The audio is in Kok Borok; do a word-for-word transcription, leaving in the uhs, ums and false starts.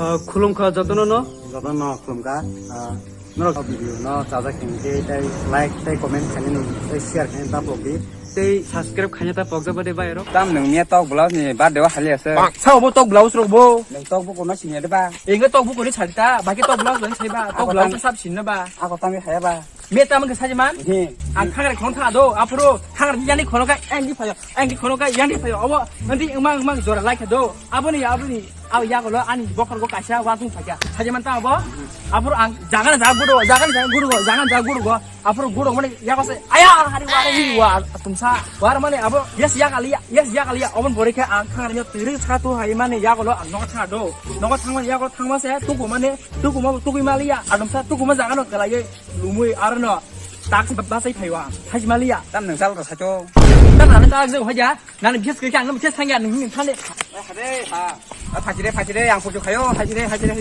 Ah, khulumkha jotono no. Jotono no khulumkha. Ah, norok video no chajak hingke tei like tei comment khainani tei share khainani ta pokdi. Tei subscribe khaina ta pokjak bade bai rok. Tam nung miya tok blouse ni birthday o hali ase. Sao bo tok blouse rok bo. Nung tok bo kono sini de ba. Inga tok bo kono sari ta, baki tok blouse bani sai ba. Tok blouse sab sinna ba. Ako tami khaya ba. Me tamo khe sajiman? He. Ang khangra khon tha do, aphuru khangra yani khono ka, ang di phayo, ang di khono ka, yang di phayo. Abo, nanti emang, emang jora lai kha do. Aboni, aboni, abo ya golo ani bokhor go kaisa wa tung phakya. Sajiman ta abo? Aphuru ang jagan ja gudo, jagan ja gudo, jagan ja gudo. Aphuru gudo mane ya ko se, aya, hari wa, hari wa, tumsa. War mane abo, yes ya kaliya, yes ya kaliya. Obon bore khe ang khangra nyo tiri sa tu hai mane ya golo ang nogo tha do. Nogo thangma ya golo thangma se, tu ko mane, tu ko ma, tu ko maliya, adum sa, tu ko ma jagan no kalaye. Lumui arno tak basai phaiwa. Haji maliya. Tam nang sal rasa cho. Tam nang tak jeng haja. Nang bias ke kang bias thangya nang thane. Hade ha. Phachi de phachi de yang puju khayo phachi de phachi de.